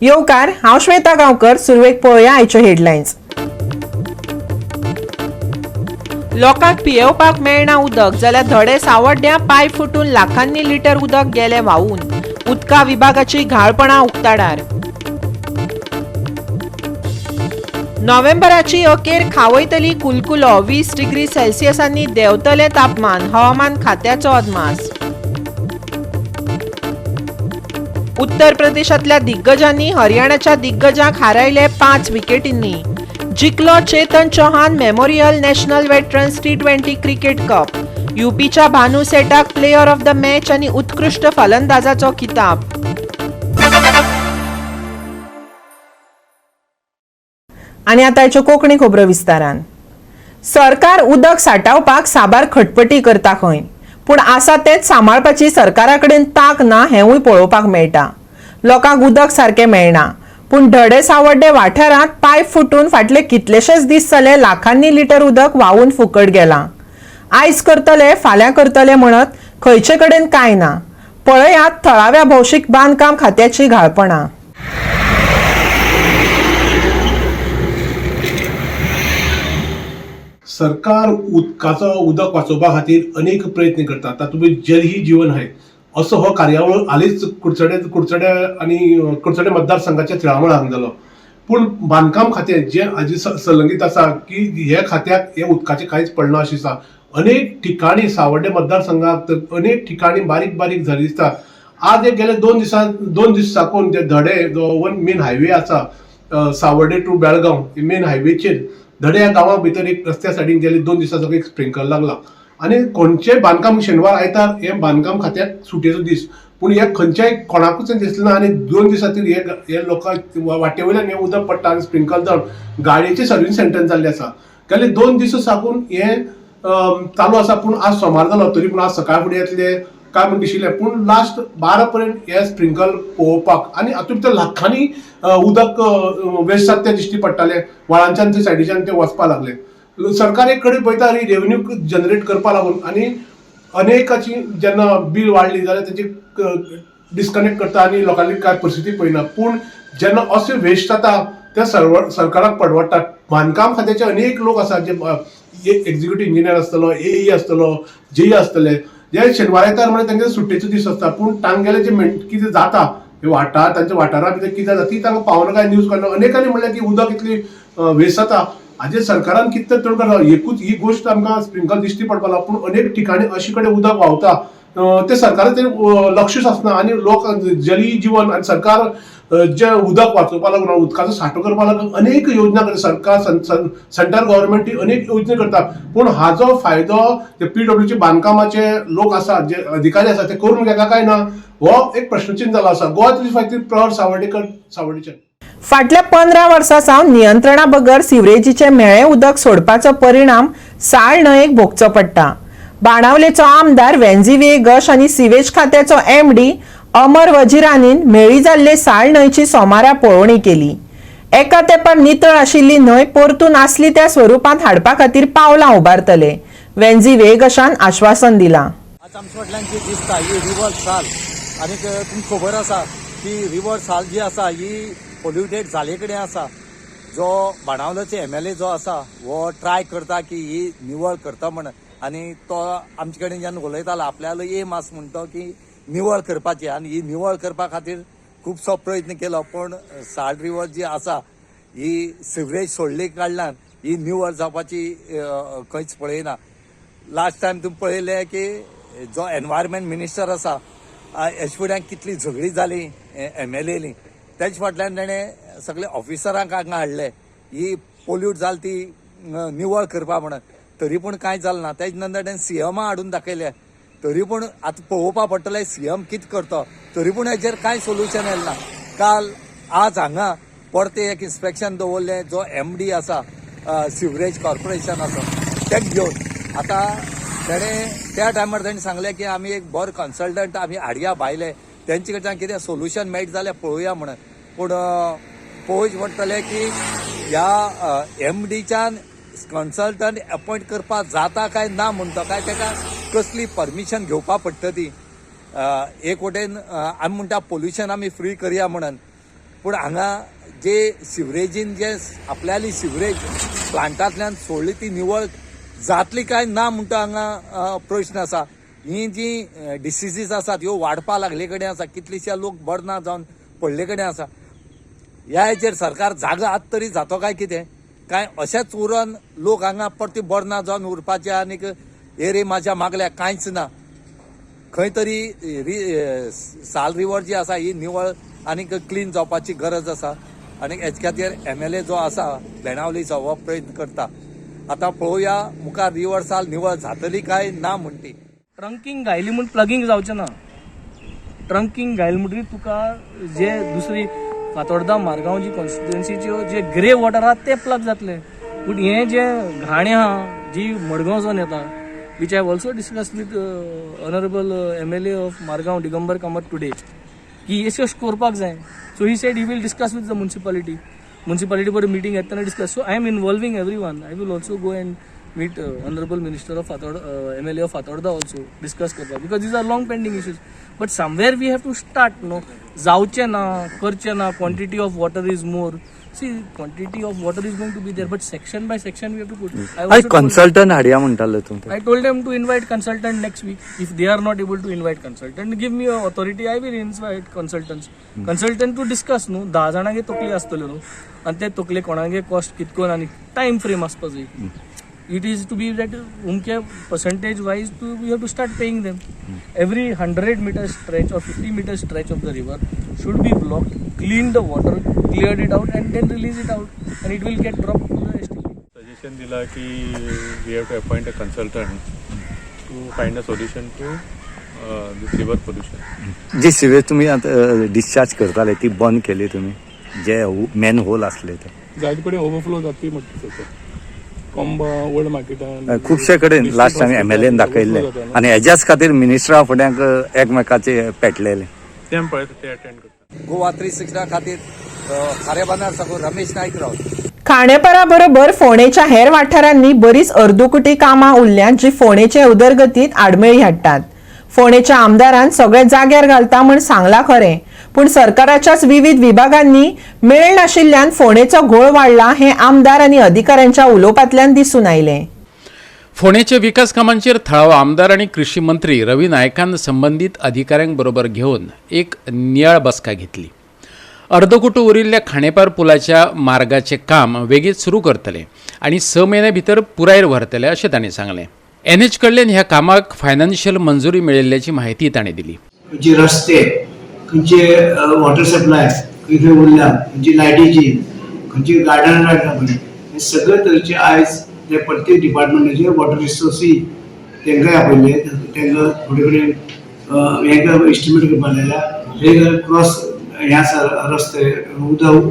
येवकार, हांव श्वेता गांवकर. सुरवेक पळोवया आयच्यो हेडलायन्स. लोकांक पियेवपाक मेळना उदक जाल्यार धडे सावड्ड्यां पाय फुटून लाखांनी लिटर उदक गेलें व्हांवून. उदका विभागाची घाळपणां उक्ताडार. नोव्हेंबराची अखेर खावयतली कुलकुलो. 20 डिग्री सेल्सियसांनी देंवतलें तापमान, हवामान खात्याचो अदमास. उत्तर प्रदेशांतल्या दिग्गजांनी हरियाणाच्या दिग्गजांक हारायले 5 विकेटींनी. जिखलो Chetan Chauhan memorial national veterans T20 cricket cup. युपीच्या भानू सेटाक प्लेयर ऑफ the match आनी उत्कृश्ट फलंदाजाचो किताब. आनी आतां आयच्यो कोंकणी खबरो विस्तारान. सरकार उदक सांठोवपाक साबार खटपटी करता खंय, पूण आसा तेंच सांबाळपाची सरकारा कडेन तांक ना हेंवूय पळोवपाक मेळटा. लोकांक उदक सारकें मेळना, पूण धडे सावड्डे वाठारांत पायप फुटून फाटले कितलेशेच दीस जाले लाखांनी लिटर उदक व्हांवून फुकट गेलां. आयज करतले, फाल्यां करतले म्हणत खंयचे कडेन कांय ना. पळयात थळाव्या भौशीक बांदकाम खात्याची घाळपणां. सरकार उदकाचो उदक वाचोवपा खातीर अनेक प्रयत्न करता. तातूंत जल ही जीवन है असो हो कार्यावळ हालींच कुडचडे कुडचडे आनी कुडचडे मतदारसंघाच्या तिळामळ हांगा जालो. पूण बांदकाम खातें जें हाजे संलग्नीत आसा की हे खात्याक हे उदकाचें कांयच पडना अशें दिसता. अनेक ठिकाणी सावड्डे मतदारसंघाक तर अनेक ठिकाणी बारीक बारीक झरी दिसता. आज एक गेले 2 दिसां 2 दीस साकून ते धडे जो वन मेन हायवे आसा, सावर्डे टू बेळगांव मेन हायवेचेर धडे ह्या गांवा भितर एक रस्त्या सायडीन गेले 2 दिसांचो एक स्प्रिंकल लागला आनी खंयचेय बांदकाम शेनवार आयतार हे बांदकाम खात्याक सुटयेचो दीस, पूण हे खंयच्याय कोणाकूच दिसलें ना. आनी 2 दिसां हे हे लोकांक वाटे वयल्यान हें उदक पडटा आनी स्प्रिंकल जावन गाडयेचें सर्वीस सेंटर जाल्लें आसा. गेले 2 दीस साकून हें चालू आसा, पूण आज सोमार जालो तरी पूण आज सकाळ फुडें येतले काय म्हूण दिशिल्लें, पूण लास्ट 12 पर्यंत हे स्प्रिंकल पळोवपाक आनी हातूंत भितर लाखांनी उदक वेस्ट जाता तें दिश्टी पडटालें. व्हाळांच्यान ते सायडीच्यान ते वचपा लागले. सरकार एक कडेन पळयता आनी रेवन्यू जनरेट करपा लागून आनी अनेकाची जेन्ना बील वाडली जाल्यार तेजी डिस्कनेक्ट करता आनी लोकांनी काय परिस्थिती पळयना, पूण जेन्ना अशें वेस्ट जाता ते सरकाराक परवडटा. बांदकाम खात्याचे अनेक लोक आसात जे एक्झिक्युटीव इंजिनियर आसतलो, एई आसतलो, जेई आसतले, जे शेनवार आयतार म्हणजे तांचे सुट्टेचो दीस आसता, पूण तांगेले जे कितें जाता हे वाठार तांच्या वाठारा भितर कितें जाता ती तांकां पावना काय न्यूज काडना. अनेकांनी म्हणलें की उदक इतली वेस्ट जाता हाजेर सरकारान कितें तरी करता. एकूच ही गोश्ट आमकां स्प्रिंकल दिश्टी पडपा लागला, पूण अनेक ठिकाणी अशे कडेन उदक व्हांवता तें सरकाराचें लक्षूच आसना आनी लोक जली जीवन आनी सरकार जे उदक वाचोवपा लागून उदकाचो सांठो करपा लागून अनेक योजना करता. सरकार सेंट्रल गव्हर्मेंट अनेक योजना करता, पूण हाजो फायदो ते पीडब्ल्यूचे बांदकामाचे लोक आसा, जे अधिकारी आसा ते करून घेता काय ना हो एक प्रश्नचिन्ह जालो आसा. गोवा 353 प्रहर सावर्डेकर, सावर्डेचे. फाटल्या 15 वर्सां सावन नियंत्रणा बगर सिवरेजीचें म्हेळें उदक सोडपाचो परिणाम साळ न्हंयेक भोगचो पडटा. बाणावलेचो आमदार वेन्झी व्हिएगश आनी सिवेज खात्याचो एमडी अमर वजिरानीन म्हेळी जाल्ले साळ न्हंयची सोमारा पळोवणी केली. एका तेंपार नितळ आशिल्ली न्हंय परतून आसली त्या स्वरुपांत हाडपा खातीर पावलां उबारतले, वेन्झी व्हिएगशान आश्वासन दिलां. आज आमच्या फाटल्यान जी दिसता ही रिवर साल आनीक तुमकां खबर आसा की रिवर साल जी आसा ही पोल्युटेड जाले कडेन आसा. जो बाणावलेचो एमएलए जो आसा हो ट्राय करता की ही निवळ करता म्हण, आनी तो आमचे कडेन जेन्ना उलयतालो आपल्यालो एम आसा म्हणटा की निवळ करपाची, आनी ही निवळ करपा खातीर खुबसो प्रयत्न केलो, पूण साळ रिवर जी आसा ही सिवरेज सोडली कारणान ही निवळ जावपाची खंयच पळयना. लास्ट टायम तुमी पळयलें की जो एनवायरमेंट मिनिस्टर आसा हेच फुड्यान कितली झगडी जाली एमएलएली, तेज फाटल्यान तेणें सगळे ऑफिसरांक हांगा हाडले ही पोल्यूट जाली ती निवळ करपा म्हणून, तरी पूण कांय जालें ना. तेज नंतर तेणें सीएमा हाडून दाखयले, तरी पूण आतां पळोवपा पडटलें सीएम कितें करता, तरी पूण हेजेर कांय सोल्युशन येयलें ना. काल आज हांगा परतें एक इन्स्पेक्शन दवरलें, जो एमडी आसा सिवरेज कॉर्पोरेशन आसा तेका घेवन. आतां तेणें त्या टायमार तेणें सांगलें की आमी एक बरो कन्सल्टंट आमी हाडया भायले, तेंचे कडच्यान कितें सोल्युशन मेळटा जाल्यार पळोवया म्हणून. पूण पळोवचें पडटलें की ह्या एमडीच्यान कन्सल्टंट अपॉयंट करपाक जाता काय ना म्हणटा, काय तेका कसली परमिशन घेवपा पडटा ती. एक वटेन आमी म्हणटा पोल्युशन आमी फ्री करया म्हणून, पूण पूण हांगा जे सिवरेजीन जे आपल्याली सिवरेज प्लांटांतल्यान सोडली ती निवळ जातली काय ना म्हणटा हांगा प्रश्न आसा. ही जी डिसिजीस आसात ह्यो वाडपा लागले कडेन आसा. कितलेशे लोक बरे ना जावन पडले कडेन आसा. ह्या हेचेर सरकार जागो आत तरी जातो काय कितें काय अशेंच उरून लोक हांगा परती बरे ना जावन उरपाचे आनीक एरे माझ्या मागल्या कांयच ना. खंय तरी साल रिवर जी आसा ही निवळ आनीक क्लीन जावपाची गरज आसा आनी हेच खातीर एमएलए जो आसा बेणावलीचो हो प्रयत्न करता. आतां पळोवया मुखार रिवर साल निवळ जातली काय ना म्हणटी. ट्रंकींग घायली म्हूण प्लगींग जावचें ना. ट्रंकींग घायली म्हणटकीर तुका जे दुसरी फातोर्डा मारगांव जी कॉन्स्टिट्युएन्सीच्यो जे ग्रे वॉटर आहा ते प्लग जातले. पूण हें जे घाण आहा जी मडगांवच्यान येता, which I have also discussed with honourable MLA of Margao Digambar Kamat today, की अशें करपाक जाय. So he said he will discuss with the municipality. Municipality बरोबर मिटींग येता तेन्ना discuss. So I am involving everyone. I will also go and meet honourable minister of Fatorda, MLA of Fatorda also discuss करपाक, because these are long pending issues. But somewhere we have to start न्हू. जावचें ना, करचें ना. Quantity of water is more. See, quantity of water is going to be there, but section by section we have to put. हय, consultant हाडया म्हणटालो तूं. I told them to invite consultant next week. If they are not able to invite consultant, give me a authority. I will invite consultants. Consultant to discuss न्हू. 10 जाणांगे तकली आसतल्यो न्हू, आनी ते तकले कोणागे कॉस्ट कितकोन आनी टायम फ्रेम आसपा जाय. It is to be that उमके percentage wise to you have to start paying them. Every 100 meter stretch or 50 meter stretch of the river should be blocked, clean the water, cleared it out and then release it out, and it will get dropped to the STP. Suggestion दिला की we have to appoint a consultant to find a solution to this river pollution. Ji sewage तुमी आतां discharge करताले ती बंद केली तुमी, जे main whole आसले ते? जायते कडेन ओवरफ्लो जाता म्हणटा सध्या कोंबा ओल्ड मार्केटान खुबशे कडेन लास्ट टायम एमएलएन दाखयल्ले आनी हेज्याच खातीर मिनिस्टरा फुड्यांक एकमेकाचे पेटलेले. ते आमी पळयता, ते अटेंड करता. गोवा 360 खातीर खारेबांदार साकून रमेश नायक रावत. खांडेपारा बरोबर फोंडेच्या हेर वाठारांनी बरीच अर्दकुटी कामां उरल्यांत जी फोंडेचे उदरगतीत आडमेळी हाडटात. फोंडेच्या आमदारान सगळे जाग्यार घालता म्हूण सांगला खरें, पूण सरकाराच्याच विविध विभागांनी मेळ नाशिल्ल्यान फोंडेचो घोळ वाडला हें आमदार आनी अधिकाऱ्यांच्या उलोवपांतल्यान दिसून आयलें. फोंडेच्या विकास कामांचेर थळावो आमदार आनी कृषी मंत्री रवी नायकान संबंदीत अधिकाऱ्यांक बरोबर घेवन एक नियाळ बसका घेतली. अर्दकुटो उरिल्ल्या खांडेपार पुलाच्या मार्गाचें काम वेगीत सुरू करतले आनी 6 म्हयन्या भितर पुराय व्हरतले अशें तांणी सांगलें. एनएच कडल्यान ह्या कामाक फायनान्शियल मंजुरी मेळिल्ल्याची माहिती तांणी दिली. खंयचे रस्ते, खंयचे वॉटर सप्लाय खंय खंय उरल्या, खंयची लायटीची, खंयची गार्डन काडला पळय, हे सगळे तरेचे आयज ते प्रत्येक डिपार्टमेंटाचे वॉटर रिसोर्सी तांकांय आपयल्ले. तांकां थोडे कडेन हेंकां एस्टिमेट करपाक लायल्या. हे क्रॉस हे आसा रस्ते, उदक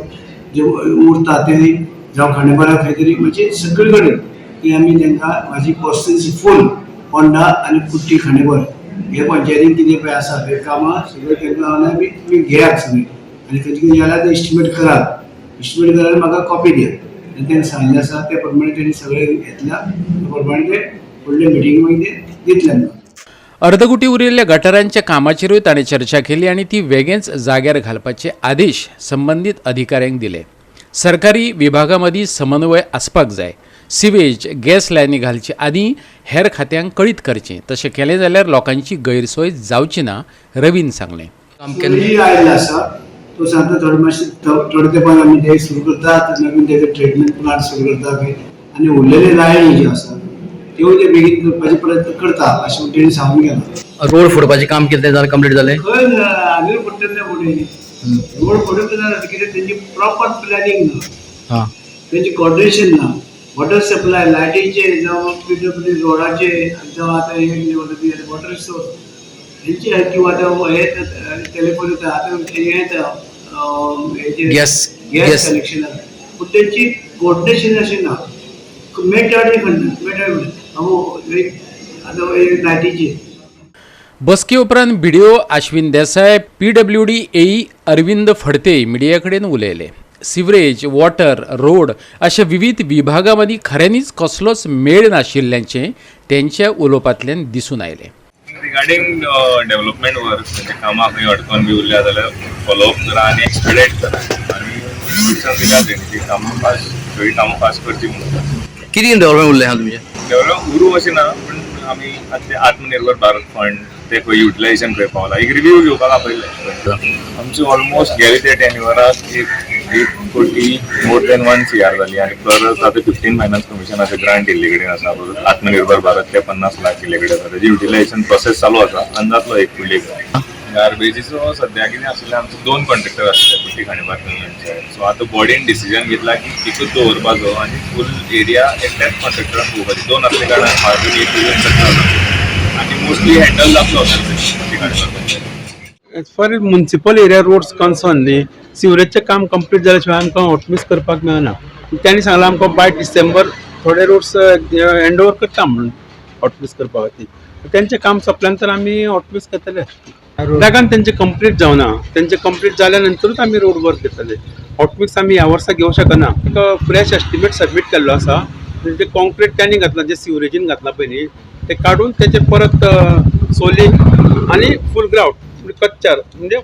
जे उरता ते जावं खांडेपारा खंय तरी, म्हणजे सगळे कडेन ती आमी तांकां म्हाजी कॉन्स्टिट्युन्सी फूल पोंडा आनी कुट्टी खांडेपार हे पंचायतीन कितें पळय आसा ते कामां सगळें तांकां आमी तुमी घेयात सगळीं आनी खंयचे खंयचे जाल्यार ते एस्टिमेट करात, एस्टिमेट करात, म्हाका कॉपी दियात. आनी तांकां सांगलें आसा त्या प्रमाणे तेणी सगळें घेतल्या, त्या प्रमाणे ते फुडले मिटींग मागीर ते दितले आमकां. अर्दकुटी उरिल्ल्या गटारांच्या कामाचेरूय ताणें चर्चा केली आनी ती वेगेंच जाग्यार घालपाचे आदेश संबंदीत अधिकाऱ्यांक दिले. सरकारी विभागां मदीं समन्वय आसपाक जाय. सिवेज गॅस लायनी घालचे आदीं हेर खात्यांक कळीत करचें. तशें केलें जाल्यार लोकांची गैरसोय जावची ना, रवीन सांगलें. ही आयिल्लो आसा तो सांगता थोडे मातशे थोडे तेंपान आमी ते सुरू करतात, नवीन तेजे ट्रिटमेंट प्लांट सुरू करता आनी उरलेले लायनी ज्यो आसा त्यो ते बेगीन करपाचे प्रयत्न करता अशें म्हण तेणी सांगून गेला. रोड फोडपाचें काम कितें जालें, कंप्लीट जालें? खंय आमी पडटले ना फुडें रोड पडूंक जाय, कित्याक तेंची प्रॉपर प्लॅनिंग ना, तेंची कॉर्डिनेशन ना. वॉटर सप्लाय, लायटीचे जावं पीडब्ल्यूडी रोडाचे जावं आतां हे कितें म्हणटा ते वॉटर रिसोर्स हेंचे किंवा आतां हे टेलिफोन येता आतां हे येता हेजे गॅस गॅस कनेक्शन, पूण तेंची कोऑर्डिनेशन अशें ना. मेळटा मेळटा आतां लायटीचे. बसके उपरांत BDO Ashwin Desai, PWD AE Arvind Phadte media कडेन उलयले. सिवरेज, वॉटर, रोड अशा विविध विभागां मदीं खऱ्यांनीच कसलोच मेळ नाशिल्ल्याचें तेंच्या उलोवपांतल्यान दिसून आयलें. रिगार्डींग डेव्हलपमेंट वर्क, म्हणजे कामां खंय अडकोन बी उरल्या जाल्यार फॉलोअप करा आनी एक्सपिडायट करा आनी इन्स्ट्रक्शन दिल्या तेणी की कामां फास्ट, सगळीं कामां फास्ट करची म्हणून. कितें डेव्हलपमेंट उरलें आहा तुमचें? डेव्हलप उरूं अशें ना, पूण आमी आतां आत्मनिर्भर भारत फंड ते खंय युटिलायझेशन खंय पावला एक रिव्यू घेवपाक आपयल्लें. आमची ऑलमोस्ट गेले ते टेन्युअराक एक कोटी मोर दॅन 1 CR जाली आनी प्लस आतां 15 फायनान्स कमिशनाचे ग्रांट दिल्ले कडेन आसा. आत्मनिर्भर भारत ते 50 लाख दिल्ले कडेन आसा. तेजी युटिलायझेशन प्रोसेस चालू आसा आनी जातलो एक फुडली. गार्बेजीचो सद्या कितें आशिल्लें, आमचे 2 कॉन्ट्रॅक्टर आशिल्ले कुट्टी खांडेपार पंचायत. सो आतां बॉडीन डिसिजन घेतला की एकूच दवरपाचो आनी फूल एरिया एकट्याच कॉन्ट्रॅक्टरान पळोवपाची. 2 आसल्या कारणान मागीर एक जाता आनी मोस्टली हँडल जातलो गार्बेज कुट्टी Khandepar panchayat. As far as municipal area roads concern न्ही, सिवरेजचें काम कंप्लीट जाल्या शिवाय आमकां हॉटमिक्स करपाक मेळना. तांणी सांगलां आमकां बाय डिसेंबर थोडे रोड्स हँड ओवर करता म्हणून हॉटमिक्स करपा खातीर. तेंचें काम सोंपल्या नंतर आमी हॉटमिक्स करतले. जागान तेंचें कंप्लीट जावना, तेंचें कंप्लीट जाल्या नंतरूच आमी रोड वर्क घेतले. हॉटमिक्स आमी ह्या वर्सा घेवंक शकना. ताका फ्रेश एस्टिमेट सबमीट केल्लो आसा. तेंचें कॉन्क्रीट तांणी घातलां, जें सिवरेजीन घातलां पळय न्ही, तें काडून तेचें परत सोलींग आनी फूल ग्रावट कच्चार म्हणजे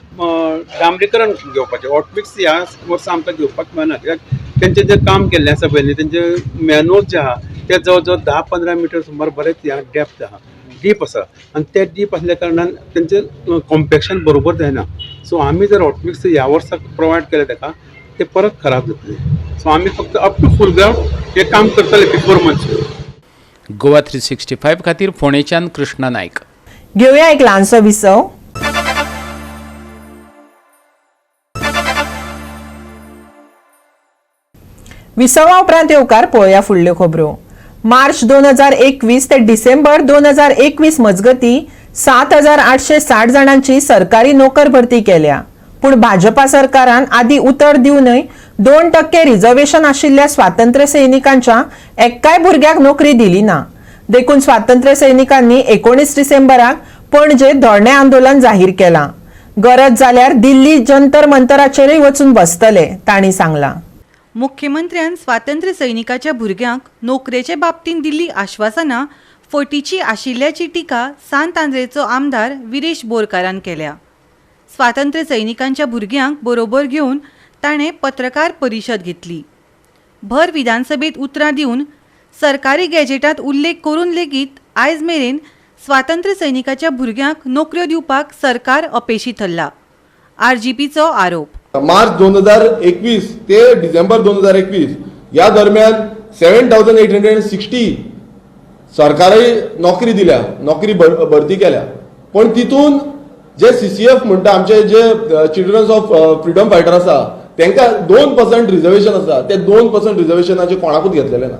डांबरीकरण घेवपाचें. हॉटमिक्स ह्या वर्सा आमकां घेवपाक मेळना, कित्याक तेंचें जें काम केल्लें आसा पळय न्ही, तेंचे मॅनहोल जे आहा ते जवळ जवळ 10-15 मिटर सुमार बरेंच ह्या डेप्थ आहा, डीप आसा आनी ते डीप आसल्या कारणान तेंचें कॉम्पॅक्शन बरोबर जायना. सो आमी जर हॉटमिक्स ह्या वर्साक प्रोवायड केलें ताका, ते परत खराब जातलें. सो आमी फक्त अप टू फूल ग्रावट हें काम करतले बिफोर मॉन्सून. गोवा 365 खातीर फोंडेच्यान कृष्णा नायक. घेवया एक ल्हानसो विसव. विसवा उपरांत येवकार पळोवया फुडल्यो खबरो. मार्च 2021 ते डिसेंबर 2021 मजगती 7,860 जाणांची सरकारी नोकर भरती केल्या. पूण भाजपा सरकारान आदी उतर दिवनय 2% रिझर्वेशन आशिल्ल्या स्वातंत्र्य सैनिकांच्या एक्काय भुरग्याक नोकरी दिली ना. देखून स्वातंत्र्य सैनिकांनी 19 डिसेंबराक पणजे धरणे आंदोलन जाहीर केलां. गरज जाल्यार दिल्ली जंतर मंतराचेरय वचून बसतले, तांणी सांगलां. मुख्यमंत्र्यान स्वातंत्र्य सैनिकाच्या भुरग्यांक नोकरेचे बाबतींत दिल्ली आश्वासनां फटीची आशिल्ल्याची टिका सांत आंद्रेचो आमदार विरेश बोरकारान केल्या. स्वातंत्र्य सैनिकांच्या भुरग्यांक बरोबर घेवन ताणें पत्रकार परिशद घेतली. भर विधानसभेत उतरां दिवन सरकारी गॅजेटांत उल्लेख करून लेगीत आयज मेरेन स्वातंत्र्य सैनिकाच्या भुरग्यांक नोकऱ्यो दिवपाक सरकार अपेशी थरला, आरजीपीचो आरोप. मार्च 2021 ते डिसेंबर 2021 या दरम्यान 7,860 सरकारी नोकरी दिल्या, नोकरी भरती केल्या. पण तितून जे CCF म्हणटा, आमचे जे चिल्ड्रन्स ऑफ फ्रिडम फायटर आसा तांकां 2% रिजर्वेशन आसा, ते 2% रिजर्वेशनाचे कोणाकूच घेतलेले ना.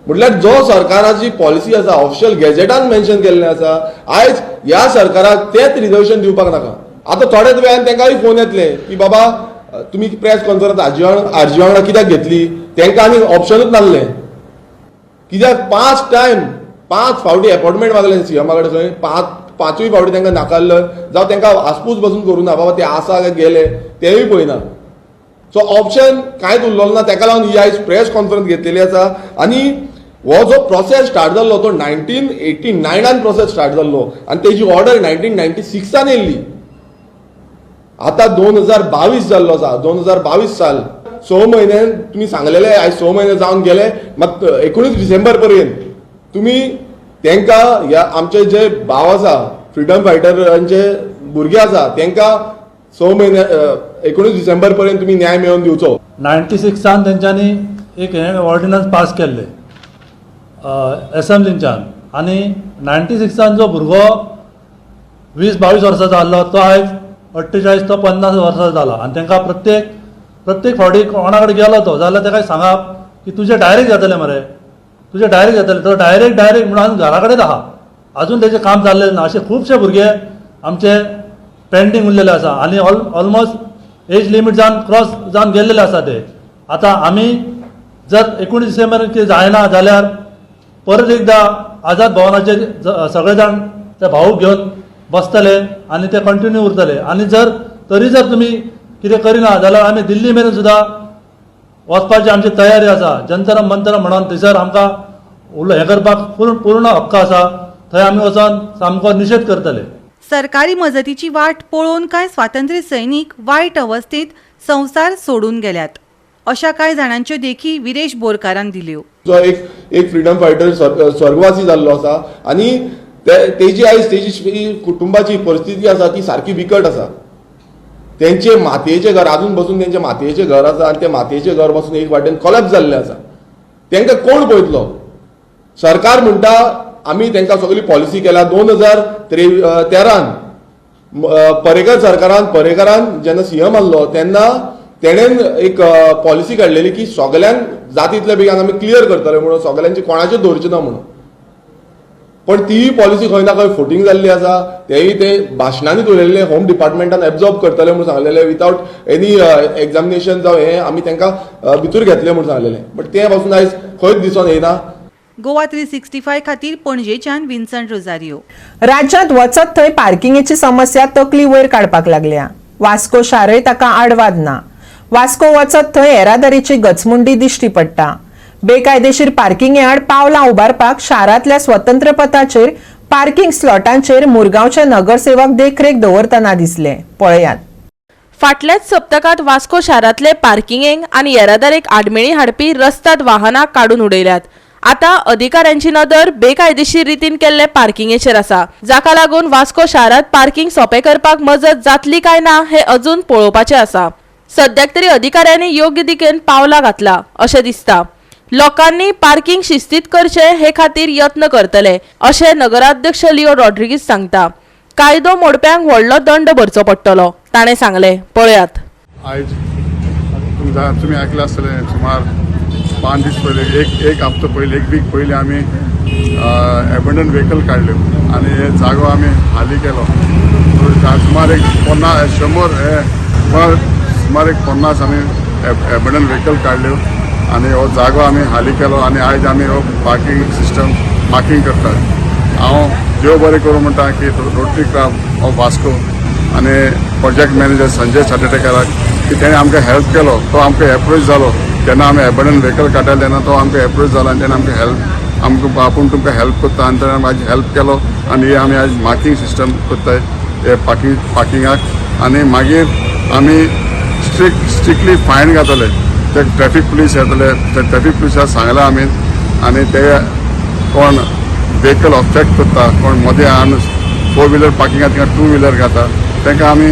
म्हटल्यार जो सरकाराची पॉलिसी आसा ऑफिशियल गॅजेटान मेन्शन केल्लें आसा, आयज ह्या सरकाराक तेच रिजर्वेशन दिवपाक नाका. आतां थोड्याच वेळान तांकांय फोन येतले की बाबा तुमी प्रेस कॉन्फरन्स आरजी वांगडा कित्याक घेतली, तांकां आनी ऑप्शनूच नासलें. कित्याक 5 फावटी अपॉयंटमेंट मागले सीएमा कडेन, खंय 5 फावटी तांकां नाकारले, जावं तांकां आसपूस बसून करूं ना, बाबा ते आसा काय गेले तेंय पळयना. सो ऑप्शन कांयच उरलेलो ना. ताका लागून ही आयज प्रेस कॉन्फरन्स घेतलेली आसा. आनी हो जो प्रोसेस स्टार्ट जाल्लो तो 1989 प्रोसेस स्टार्ट जाल्लो आनी तेजी ऑर्डर 1996 येयल्ली. आतां 2022 जाल्लो आसा, 2022 साल 6 म्हयने तुमी सांगलेले, आयज 6 म्हयने जावन गेले. मात 19 डिसेंबर पर्यंत तुमी तांकां ह्या आमचे जे भाव आसा फ्रिडम फायटरांचे भुरगे आसा तांकां 6 म्हयने 19 डिसेंबर पर्यंत तुमी न्याय मेळोवन दिवचो. 96 तेंच्यांनी एक हें ऑर्डिनन्स पास केल्लें एसेंब्लींच्यान आनी 96 जो भुरगो 20-22 वर्सांचो आहलो तो आयज 48 तो 50 वर्सां जाला आनी तांकां प्रत्येक फावटी कोणा कडेन गेलो तो जाल्यार ताका सांगप की तुजें डायरेक्ट जातलें मरे, तुजें डायरेक्ट जातलें. तो डायरेक्ट डायरेक्ट म्हणून अजून घरा कडेन आहा, अजून तेजें काम जाल्लें ना. अशे खुबशे भुरगे आमचे पेंडींग उरलेले आसा आनी ऑलमोस्ट एज लिमीट जावन क्रॉस जावन गेल्लेले आसा ते. आतां आमी जर 19 डिसेंबर कितें जायना जाल्यार परत एकदां आझाद भवनाचेर सगळे जाण ते भाऊक घेवन बसतले आनी ते कंटिन्यू उरतले. आनी जर तरी जर तुमी कितें करिना जाल्यार आमी दिल्ली मेरेन सुद्दां वचपाची आमची तयारी आसा. जंतर मंतर म्हणून थंयसर आमकां उलो हें करपाक पूर्ण हक्क आसा. थंय आमी वचोन सामको निशेध करतले. सरकारी मजतीची वाट पळोवन कांय स्वातंत्र्य सैनिक वायट अवस्थेंत संवसार सोडून गेल्यात, अशा कांय जाणांच्यो देखी विरेश बोरकारान दिल्यो. जो एक एक फ्रिडम फायटर स्वर्गवासी जाल्लो आसा आनी तेजी आयज तेजी कुटुंबाची परिस्थिती आसा ती सारकी बिकट आसा. तेंचे मातयेचें घर आजून बसून तेंचे मातयेचें घर आसा आनी ते मातयेचें घर बसून एक वाटेन कोलॅप्स जाल्लें आसा. तेंकां कोण पळयतलो? सरकार म्हणटा आमी तेंकां सगळी पॉलिसी केल्या. 2013 पर्येकर सरकारान, पर्येकरान जेन्ना सीएम आसलो तेन्ना तेणेन एक पॉलिसी काडलेली की सगल्यांक जातीतल्या बेगीन आमी क्लियर करतले म्हणून, सगल्यांची कोणाचें दवरचें ना म्हणून. पण तीय पॉलिसी खंय ना खंय फोटींग जाल्ली आसा. तेय ते भाशणांनी उलयल्ले होम डिपार्टमेंटान एब्जॉर्ब करतले म्हणून सांगलेले, विदावट एनी एग्जामिनेशन जावं हें आमी तांकां भितर घेतले म्हणून सांगलेले, बट तें पासून आयज खंयच दिसून येना. गोवा 365 खातीर पणजेच्यान विन्संट रोजारियो. राज्यांत वचत थंय पार्किंगेची समस्या तकली वयर काडपाक लागल्या. वास्को शारय ताका आडवाद ना. वास्को वचत थंय येरादारीची गचमुंडी दिश्टी पडटा. बेकायदेशीर पार्किंगे आड पावलां उबारपाक शारांतल्या स्वतंत्र पथाचेर पार्किंग स्लॉटांचेर मुरगांवचे नगरसेवक देखरेख दवरतना दिसले. पळयात. फाटल्याच सप्तकांत वास्को शारांतले पार्किंगेक आनी येरादारीक आडमेळी हाडपी रस्ताद वाहनां काडून उडयल्यात. आतां अधिकाऱ्यांची नदर बेकायदेशीर रितीन केल्ले पार्किंगेचेर आसा, जाका लागून वास्को शारांत पार्किंग सोंपें करपाक मजत जातली काय ना हें अजून पळोवपाचें आसा. सद्याक तरी अधिकाऱ्यांनी योग्य दिकेन पावलां घातला अशें दिसता. लोकांनी पार्किंग शिस्तीत करचें हे खातीर यत्न करतले अशें नगराध्यक्ष लिओ रॉड्रिगीज सांगता. कायदो मोडप्यांक व्हडलो दंड भरचो पडटलो, ताणें सांगलें. पळयात. आयज तुमी आयकलां आसतलें, सुमार 5 दीस पयलीं, एक हप्तो पयलीं, एक वीक पयलीं आमी एबंडन व्हेकल काडल्यो आनी हे जागो आमी हाली केलो. सुमार एक 50 100 हे सुमार एक 50 आमी एबंडन व्हेकल काडल्यो आनी हो जागो आमी हाली केलो आनी आयज आमी हो पार्किंग सिस्टम मार्किंग करतात. हांव देव बरें करूं म्हणटा की रोटरी क्लब ऑफ वास्को आनी प्रोजेक्ट मॅनेजर संजय साटेकाराक की तेणें आमकां हेल्प केलो. तो आमकां एप्रोच जालो जेन्ना आमी एबंडन व्हेकल काडटाले तेन्ना तो आमकां एप्रोच जालो आनी तेणें आमकां हेल्प आमकां आपूण तुमकां हेल्प करता आनी तेणें आयज हेल्प केलो आनी हे आमी आयज मार्किंग सिस्टम करताय हे पार्किंगाक. आनी मागीर आमी स्ट्रिक्टली फायन घातले. ते ट्रॅफिक पुलीस येतले, ते ट्रॅफिक पुलिसाक सांगलां आमी आनी ते कोण व्हेकल ऑब्स्ट्रक्ट करता, कोण मदें हाडून 4 व्हिलर पार्किंगाक थिंगा 2 व्हिलर घाता, तांकां आमी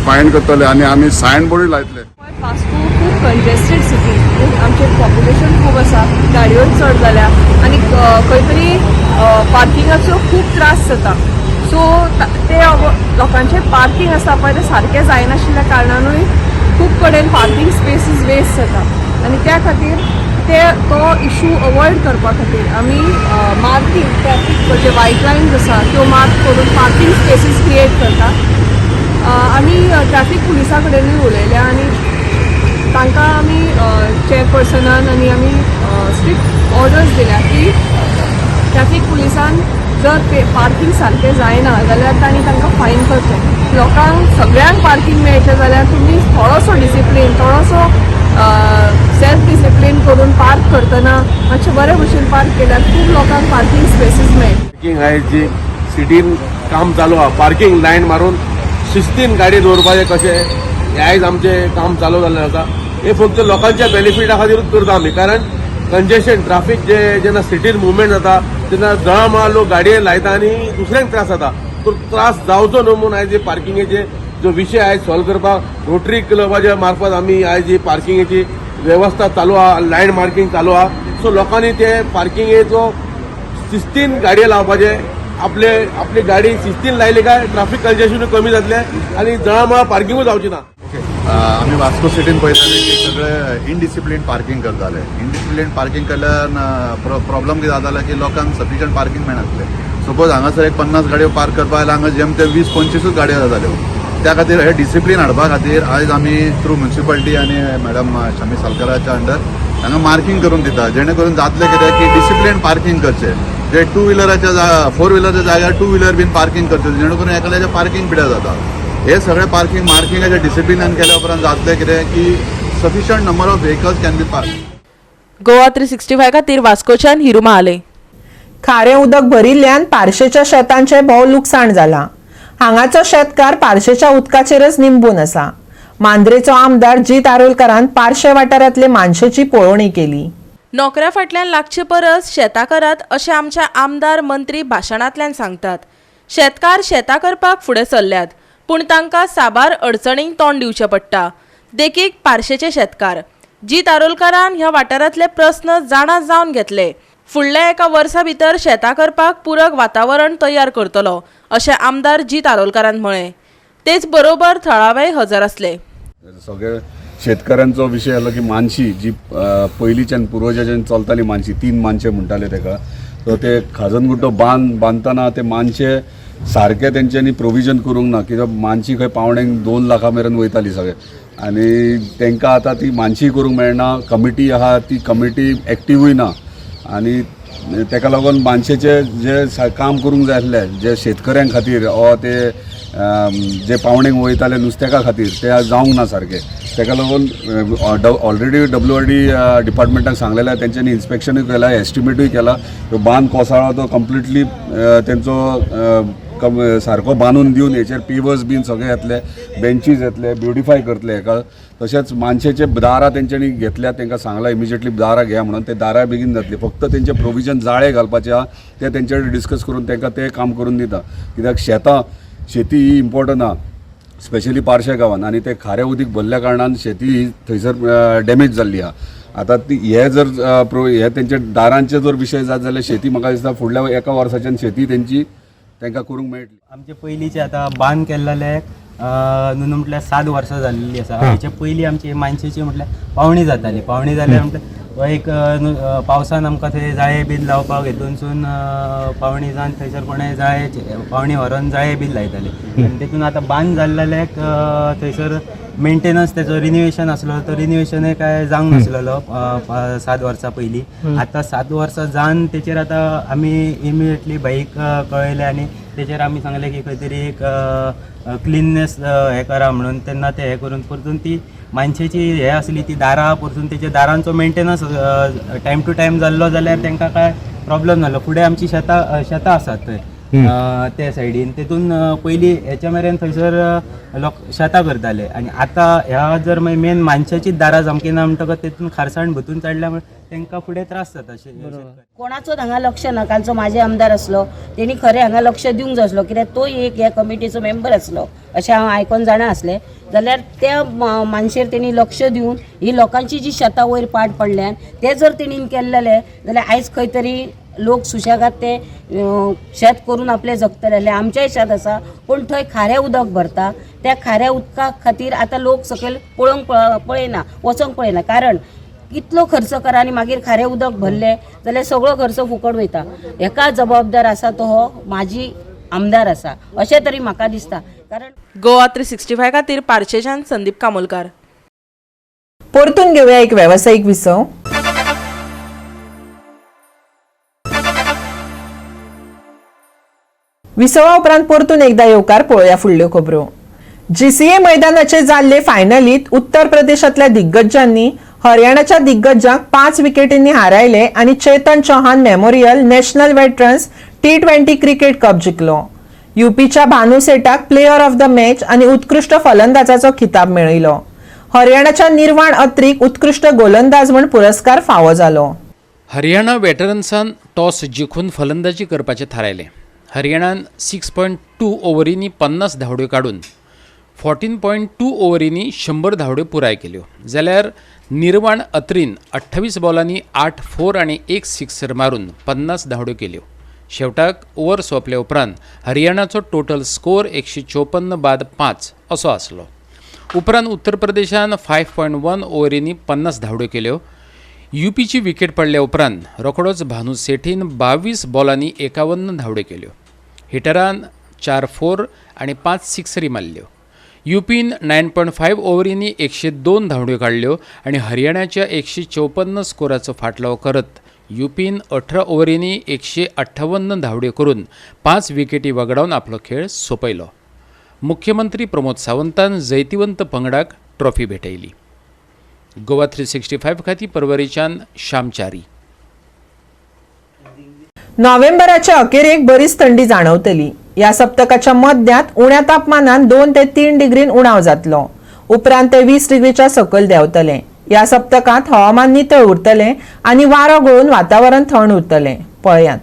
फायन करतले आनी आमी सायन बोर्डूय लायतले. वास्को खूब कंजेस्टेड सिटी, आमचें पॉप्युलेशन खूब आसा, गाडयो चड जाल्या आनी खंय तरी पार्किंगाचो खूब त्रास जाता. सो ते लोकांचें पार्किंग आसा पळय तें सारकें जायनाशिल्ल्या कारणानूय खूब कडेन पार्किंग स्पेसीस वेस्ट जाता आनी त्या खातीर ते तो इशू अवॉयड करपा खातीर आमी मार्किंग ट्रॅफिक जे वायट लायन्स आसा त्यो मार्क करून पार्किंग स्पेसीस क्रिएट करता. आमी ट्रॅफिक पुलिसा कडेनूय उलयल्या आनी तांकां आमी चेअरपर्सनान आनी आमी स्ट्रिक्ट ऑर्डर्स दिल्या की ट्रॅफिक पुलिसान जर पार्किंग सारकें जायना जाल्यार तांणी तांकां फायन करचें. लोकांक सगळ्यांक पार्किंग मेळचें जाल्यार तुमी थोडोसो डिसिप्लीन, थोडोसो सेल्फ डिसिप्लीन करून पार्क करतना मातशें बरे भशेन पार्क केल्यार खूब लोकांक पार्किंग स्पेसीस मेळटा. पार्किंग आयज जी सिटीन काम चालू आहा, पार्किंग लायन मारून शिस्तीन गाडी दवरपाचें कशें हें आयज आमचें काम चालू जाल्लें आसा. हें फक्त लोकांच्या बेनिफिटा खातीरूच करता आमी, कारण कंजेशन ट्राफीक जे जेन्ना सिटीन मुवमेंट जाता तेन्ना जळामळा लोक गाडये लायता आनी दुसऱ्यांक त्रास जाता. तो त्रास जावचो न्हू म्हूण आयज पार्किंगेचे जो विशय आयज सॉल्व करपाक रोटरी क्लबाच्या मार्फत आमी आयज ही पार्किंगेची वेवस्था चालू आहा, लायन मार्किंग चालू आहा. सो लोकांनी ते पार्किंगेचो शिस्तीन गाडये लावपाचे, आपले आपली गाडी शिस्तीन लायली काय ट्राफीक कंजेशनूय कमी जातलें आनी जळामळा पार्किंगूय जावची ना. आमी वास्को सिटीन पळयताले की सगळे इनडिसिप्लीन पार्किंग करताले. इनडिसिप्लीन पार्किंग केल्ल्यान प्रॉब्लम कितें जाताले की लोकांक सफिशियंट पार्किंग मेळनासलें. सपोज हांगासर एक 50 गाडयो पार्क करपाक जाल्यार हांगा जेम तेम 20-25 गाडयो जाताल्यो. त्या खातीर हे डिसिप्लीन हाडपा खातीर आयज आमी थ्रू म्युनिसिपालिटी आनी मॅडम शमी सालकराच्या अंडर हांगा मार्किंग करून दिता, जेणे करून जातलें कितें की डिसिप्लीन पार्किंग करचें. जे 2 व्हिलराच्या 4 व्हिलरच्या जाग्यार 2 व्हिलर बीन पार्किंग करचें, जेणे करून एकाल्याचें पार्किंग पिड्यार जाता. हे सगळे पार्किंग मार्किंगाच्या डिसिप्लिनान केल्या उपरांत जातलें कितें की sufficient number of vehicles can be park. Goa 365 खातीर वास्कोच्यान हिरू महाले. खारें उदक भरिल्ल्यान पार्शेच्या शेतांचें भोव लुकसाण जालां. हांगाचो शेतकार पार्शेच्या उदकाचेरच निंबून आसा. मांद्रेचो आमदार जीत आरोलकारान पार्शे वाठारांतले मानशेची पळोवणी केली. नोकऱ्या फाटल्यान लागचे परस शेतां करात अशें आमच्या आमदार मंत्री भाशणांतल्यान सांगतात. शेतकार शेतां करपाक फुडें सरल्यात, पूण तांकां साबार अडचणींक तोंड दिवचें पडटा. देखीक पार्शेचे शेतकार. जीत आरोलकारान ह्या वाठारांतले प्रस्न जाणा जावन घेतले. फुडल्या एका वर्सा भितर शेतां करपाक पूरक वातावरण तयार करतलो अशें आमदार जीत आरोलकारान म्हळें. तेच बरोबर थळावेय हजर आसले. सगळे शेतकऱ्यांचो विशय आसलो की मानशी जी पयलींच्यान पुर्वजाच्यान चलताली मानशी, 3 मानशे म्हणटाले तेका, सो ते खाजनगुड्डो बांद बांदतना ते मानशे सारके तेंच्यांनी प्रोविजन करूंक ना, कित्याक मानशी खंय पावणेक 2 लाखां मेरेन वयताली सगळे, आनी तांकां आतां ती मानशी करूंक मेळना. कमिटी आहा ती कमिटी एक्टिवूय ना, आनी तेका लागून मानशेचे जे काम करूंक जाय आसलें जे शेतकऱ्यां खातीर वा ते जे पावणेक वयताले नुस्त्याका खातीर ते जावंक ना सारकें. तेका लागून ऑलरेडी WRD डिपार्टमेंटाक सांगलेलें, तेंच्यांनी इन्स्पेक्शनूय केलां, एस्टिमेटूय केला. तो बांद कोसळ्ळा तो कंप्लिटली तेंचो सारको बांदून दिवन हेचेर पेवर्स बीन सगळे येतले, बेंचीज येतले, ब्युटिफाय करतले हेका. तशेंच मानशेचे दारां तेंच्यांनी घेतल्या, तांकां सांगलां इमिजिएटली दारां घेया म्हणून, ते दारां बेगीन जातली. फक्त तेंचे प्रोविजन जाळे घालपाचें आहा ते तेंचे कडेन डिस्कस करून तांकां तें काम करून दिता. कित्याक शेती ही इम्पॉर्टंट आहा, स्पेशली पार्शे गांवान, आनी ते खारें उदीक भरल्या कारणान शेती ही थंयसर डॅमेज जाल्ली आहा. आतां ती हे जर हे तेंचे दारांचे जर विशय जात जाल्यार शेती म्हाका दिसता फुडल्या एका वर्साच्यान शेती तेंची तांकां करूंक मेळटली. आमचे पयलींचे आतां बांद केल्ले न्हू म्हटल्यार 7 वर्सां जाल्लेली आसा. हेचे पयलीं आमची मानशेची म्हटल्यार पावणी जाताली. पावणी जाल्या म्हटल्यार एक पावसान आमकां थंय जाळे बीन लावपाक हेतूनसून पावणी जावन थंयसर कोणें जाळे पावणी व्हरोन जाळे बीन लायताले. आनी तेतून आतां बांद जाल्ल्याक थंयसर मेंटेनन्स तेचो रिनिवेशन आसलो तो रिनिवेशनय काय जावंक नासलेलो 7 वर्सां पयलीं. आतां 7 वर्सां जावन तेचेर आतां आमी इमिडिएटली भाईक कळयलें आनी तेचेर आमी सांगलें की खंय तरी एक क्लिननेस हें करा म्हणून. तेन्ना ते हें करून परतून ती मानशेची हें आसली ती दारां परतून तेच्या दारांचो मेंटेनन्स टायम टू टायम जाल्लो जाल्यार तांकां कांय प्रॉब्लम जालो. फुडें आमची शेतां आसात थंय त्या सायडीन, तेतून पयलीं हेच्या मेरेन थंयसर लोक शेतां करताले. आनी आतां ह्या जर मागीर मेन मानशाचीच दारां सामकी ना म्हणटकच तेतून खारसाण भुतून चडल्या तांकां फुडें त्रास जाता. कोणाचोच हांगा लक्ष ना. कालचो म्हाजे आमदार आसलो तेणी खरें हांगा लक्ष दिवंक जाय आसलो, कित्याक तोय एक ह्या कमिटीचो मेंबर आसलो अशें हांव आयकोन जाणा आसलें. जाल्यार त्या मानशेर तेणी लक्ष दिवन ही लोकांची जी शेतां वयर पाड पडल्यान ते जर तेणी केल्लें जाल्यार आयज खंय तरी लोक सुशेगाद ते शेत करून आपलें जगतले आसले. आमचेंय शेत आसा पूण थंय खारें उदक भरता, त्या खाऱ्या उदका खातीर आतां लोक सकयल पळोवंक पळयना, वचोंक पळयना. कारण कितलो खर्च करा आनी मागीर खारें उदक भरलें जाल्यार सगळो खर्च फुकट वयता. हेका जबाबदार आसा तो हो म्हाजी आमदार आसा अशें तरी म्हाका दिसता. कारण गोवा 365 खातीर पार्शेच्यान संदीप कामोलकार. परतून घेवया एक वेवसायीक विसव. विसवा उपरांत परतून एकदा येवकार पळोवया फुडल्यो खबरो. GCA मैदानाचे जाल्ले फायनलीत उत्तर प्रदेशांतल्या दिग्गजांनी हरियाणाच्या दिग्गजांक 5 विकेटींनी हारायले आनी Chetan Chauhan memorial national veterans T20 cricket cup जिखलो. युपीच्या भानू सेठाक प्लेयर ऑफ the match आनी उत्कृश्ट फलंदाजाचो खिताब मेळयलो. हरियाणाच्या निर्वाण अत्रीक उत्कृश्ट गोलंदाज म्हूण पुरस्कार फावो जालो. हरियाणा वेटरन्सान टॉस जिखून फलंदाजी करपाचें थारायलें. हरियाणान 6.2 ओव्हरींनी 50 धांवड्यो काडून 14.2 ओव्हरींनी 100 धांवड्यो पुराय केल्यो, जाल्यार निर्वाण अत्रीन 28 बॉलांनी 8 फोर आनी 1 सिक्सर मारून 50 धांवड्यो केल्यो. शेवटाक ओव्हर सोंपले उपरांत हरियाणाचो टोटल स्कोर 154-5 असो आसलो. उपरांत उत्तर प्रदेशान 5.1 ओव्हरींनी 50 धांवड्यो केल्यो. युपीची विकेट पडल्या उपरांत रोखडोच भानू सेठीन 22 बॉलांनी 51 धांवड्यो केल्यो. हिटरान 4 फोर आनी 5 सिक्सरी मारल्यो. युपीन 9.5 ओव्हरींनी 102 धांवड्यो काडल्यो आनी हरियाणाच्या 154 स्कोराचो फाटलाव करत युपीन 18 ओव्हरींनी 158 धांवड्यो करून 5 विकेटी वगडावन आपलो खेळ सोंपयलो. मुख्यमंत्री प्रमोद सावंतान जैतिवंत पंगडाक ट्रॉफी भेटयली. गोवा 365 खातीर परवरीच्यान श्यामचारी. नोव्हेंबराच्या अखेरेक बरीच थंडी जाणवतली. ह्या सप्तकाच्या मध्यांत उण्या तापमानात 2 ते 3 डिग्रीन उणाव जातलो. उपरांत ते 20 डिग्रीच्या सकयल देंवतले. ह्या सप्तकांत हवामान नितळ उरतलें आनी वारो गळून वातावरण थंड उरतलें. पळयात.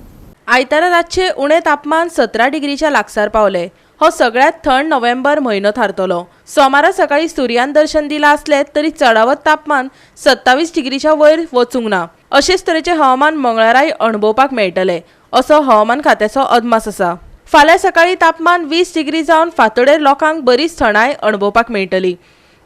आयतारा रातचें उणें तापमान 17 डिग्रीच्या लागसार पावलें. हो सगळ्यांत थंड नोव्हेंबर म्हयनो थारतलो. सोमारा सकाळी सुर्यान दर्शन दिलां आसलें तरी चडावत तापमान 27 डिग्रीच्या वयर वचूंक ना. अशेच तरेचें हवामान मंगळाराय अणभवपाक मेळटलें असो हवामान खात्याचो अदमास आसा. फाल्यां सकाळी तापमान 20 डिग्री जावन फांतोडेर लोकांक बरीच थंडाय अणभवपाक मेळटली.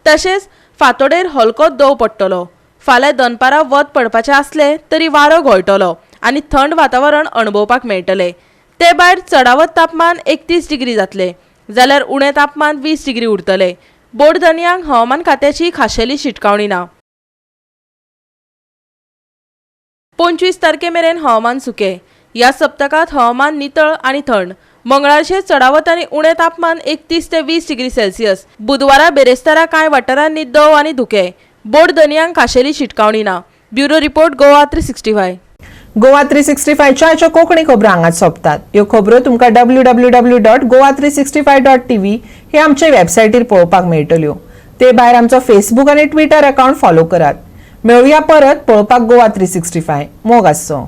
तशेंच फांतोडेर हलको दंव पडटलो. फाल्यां दनपारां वत पडपाचें आसलें तरी वारो घोळटलो आनी थंड वातावरण अणभवपाक मेळटलें. ते भायर चडावत तापमान 31 डिग्री जातलें जाल्यार उणें तापमान 20 डिग्री उरतलें. बोडधनयांक हवामान खात्याची खाशेली शिटकावणी ना. 25 तारखे मेरेन हवामान सुकें. ह्या सप्तकांत हवामान नितळ आनी थंड. मंगळारचें चडावत आनी उणें तापमान 31 ते 20 डिग्री सेल्सियस. बुधवारा बेरेस्तारा कांय वाठारांनी दंव आनी धुकें. बोडधनयांक खाशेली शिटकावणी ना. Bureau report, Goa 365. Goa 365च्या ह्यो कोंकणी खबरो हांगाच सोंपतात. ह्यो खबरो तुमकां www.goa365.tv हे आमचे वेबसायटीर पळोवपाक मेळटल्यो. ते भायर आमचो फेसबूक आनी ट्विटर अकावंट फॉलो करात. मेळुया परत पळोवपाक गोवा 365. मोग आसचो.